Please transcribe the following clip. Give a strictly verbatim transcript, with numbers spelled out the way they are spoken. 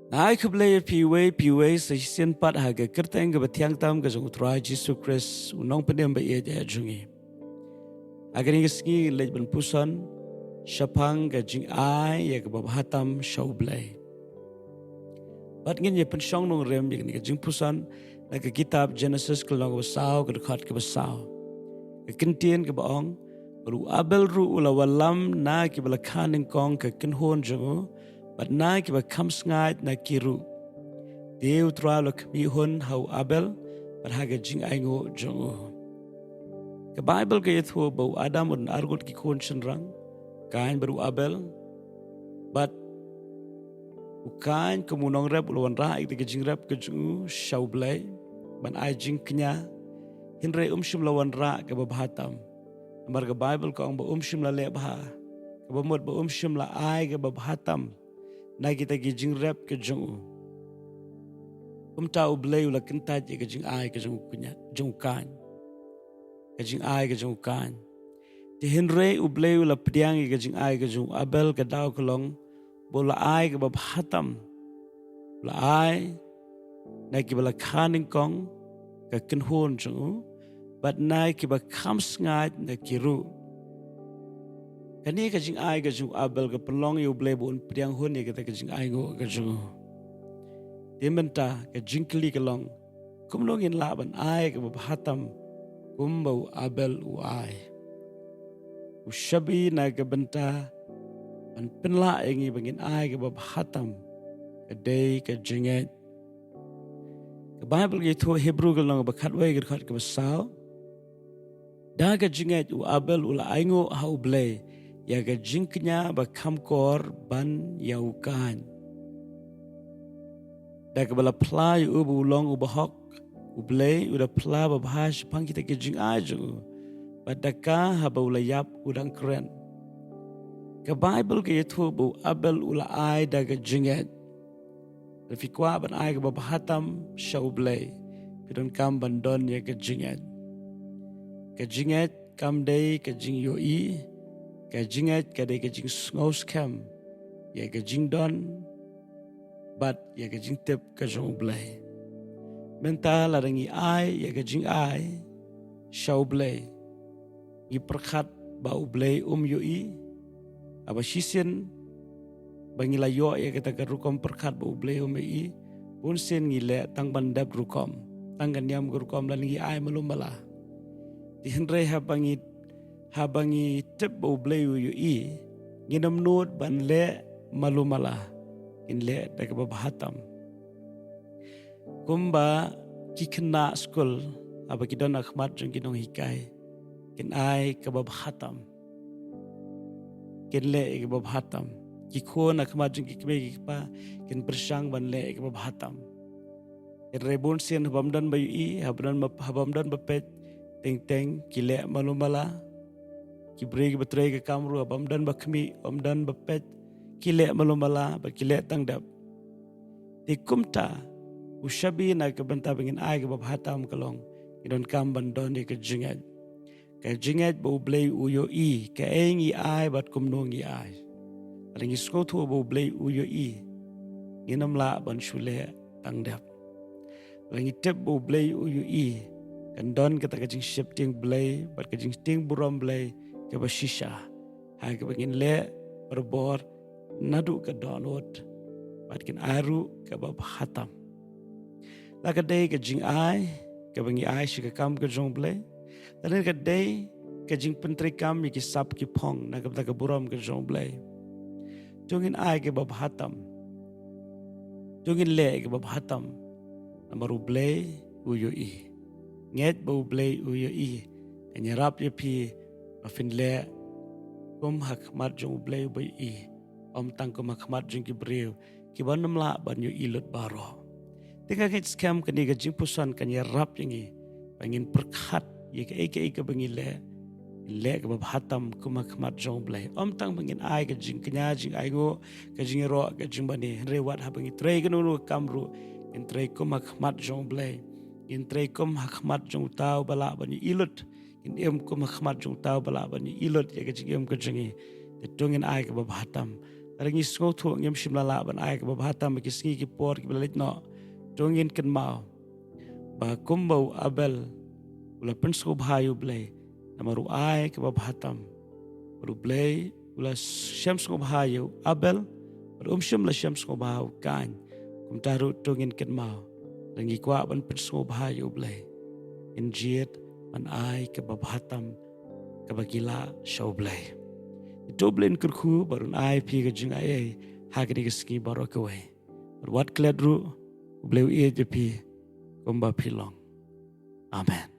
Nga ai khublei ïa phi uwei pa uwei sa shisien pat ha ka kyrteng kaba thiang tam ka jong U Trai Jisu Khrist, U Nongpynim ba ïeit jong ngi. Ha kane ka sngi ngi leit ban puson shaphang ka jingai ïa kaba bha tam sha U Blei. Bad ngin ïa pynshong nongrim ïa kane ka jingpuson na ka kitab Genesis ka lynnong kaba saw, ka dkhot kaba saw. Ka ktien kaba ong, bad u Abel ruh u la wallam na kiba la kha nyngkong ka kynhun jong u, bad na kiba kham sngaid na ki ruh. Te U Trai u la khmih hun ha u Abel bad ha ka jingainguh jong u. Ka Baibl ka ïathuh ba u Adam u don arngut ki khun shynrang, Kain bad u Abel. Bad u Kain kum u nongrep u la wanrah ïa ka jingrep ka jong u sha U Blei ban ai jingkñia, hynrei um shym la wanrah kaba bha tam. Namar ka Baibl ka ong ba um shym la leh bha, kaba mut ba um shym la ai kaba bha tam na kita ki jingrep ka jong u. Kumta U Blei u la kyntait ïa ka jingai ka jong u kñia, jong u Kain. Ka jingai ka jong u Kain. Te hynrei U Blei u la pdiang ïa ka jingai ka jong u Abel, ka daw ka long ba u la ai kaba bha tam. U la ai na kiba la kha nyngkong ka kynhun jong u, bad na kiba kham sngaid na ki ruh. Kane ka jingai ka jong u Abel ka pynlong ïa U Blei ba un pdiang hun ïa kata ka jingainguh ka jong u. Te mynta ka jingkylli ka long, kumno ngin lah ban ai kaba bha tam kumba u Abel u ai? U shabi na ka bynta ban pynlah ïa ngi ba ngin ai kaba bha tam ka dei ka jingngeit. Ka Baibl ka ïathuh Hebru ka lynnong ba khatwei ka dkhot kaba saw. Da ka jingngeit u Abel u la ainguh ha U Blei ïa ka jingkñia ba kham kor ban ïa u Kain. Da kaba la phla ïa u ba u long u bahok, U Blei u da phla ba bha shaphang kita ki jingai jong u. Bad da ka haba u la ïap u dang kren. Ka Baibl ka ïathuh ba u Abel u la ai da ka jingngeit. Lada phi kwah ban ai kaba bha tam sha U Blei, phi donkam ban don ïa ka jingngeit. Ka jingngeit kam dei ka jingïohi, ka jingngeit ka dei ka jingsngew skhem ïa ka jingdon bad ïa ka jingtip ka jong U Blei. Mynta lada ngi ai ïa ka jingai sha U Blei, ngi pyrkhat ba U Blei um ïohi. Haba shisien ba ngi la ïoh ïa kata ka rukom pyrkhat ba U Blei um ïohi, bunsien ngi leh tang ban dep rukom, tang ka niam ka rukom, lane ngi ai malu mala. Te hynrei haba ngi, haba ngi tip ba U Blei u ïohi, ngin ym nud ban leh malu mala, ngin leh da kaba bha tam. Kumba ki khynnah skul haba ki don ha khmat jong ki nonghikai, kin ai kaba bha tam. Kin leh kaba bha tam. Ki khun ha khmat jong ki kmie ki kpa kin pyrshang ban leh kaba bha tam. Hynrei bunsien haba ym don ba ïohi, haba ym don ba, haba ym don ba peit, teng teng ki leh malu mala. Ki briew kiba trei ka kam ruh haba ym don ba khmih, ym don ba peit, ki leh malu mala bad ki leh tang dep. Te kumta, u shabi na ka bynta ba ngin ai kaba bha tam ka long, ngi donkam ban don ïa ka jingngeit. Ka jingngeit ba U Blei u ïohi kaei ngi ai bad kumno ngi ai. Lada ngi sngewthuh ba U Blei u ïohi, ngin ym lah ban shu leh tang dep. Lada ngi tip ba U Blei u ïohi, kan don kata ka jingsheptieng Blei bad ka jingtieng burom Blei kaba shisha ha kaba ngin leh barabor naduh ka dohnud, bad kin ai ruh kaba bha tam. La ka dei ka jingai kaba ngi ai sha ka kam ka jong U Blei, lane ka dei ka jingpyntreikam ïa ki sap ki phong na ka bynta ka burom ka jong U Blei. To ngin ai kaba bha tam. To ngin leh kaba bha tam. Namar U Blei u ïohi. Ngeit ba U Blei u ïohi kan ïarap ïa phi ba phin leh kum ha khmat jong U Blei uba ïohi, ym tang kum ha khmat jong ki briew kiba nym lah ban ïohi lut baroh. Te nga ngeit skhem kane ka jingpuson kan ïarap ïa ngi ba ngin pyrkhat ïa kaei kaei kaba ngi leh, ngin leh kaba bha tam kum ha khmat jong U Blei. Ym tang ba ngin ai ka jingkñia, jingainguh, ka jingïaroh, ka jingbane, hynrei wat haba ngi trei kano kano ka kam ruh, ngin trei kum ha khmat jong U Blei. Ngin trei kum ha khmat jong uta uba lah ban ïohi lut. Ngin im kum ha khmat jong uta uba lah ban ïohi lut ïa ka jingim ka jong ngi. Te to ngin ai kaba bha tam. Lada ngi sngewthuh ngim shym la lah ban ai kaba bha tam ha ki sngi ki por kiba la leit noh, to ngin kynmaw ba kumba u Abel u la pynsngewbha ïa U Blei namar u ai kaba bha tam. Bad U Blei u la shem sngewbha ïa u Abel bad um shym la shem sngewbha ïa u Kain. Kumta ruh to ngin kynmaw lada ngi kwah ban pynsngewbha ïa U Blei, ngin jied ban ai kaba bha tam kaba ngi lah sha U Blei. To U Blei un kyrkhu bad un ai phi ka jingaiei ha kane ka sngi baroh kawei. Bad wat klet ruh, U Blei u ïeit ïa phi kumba phi long. Amen.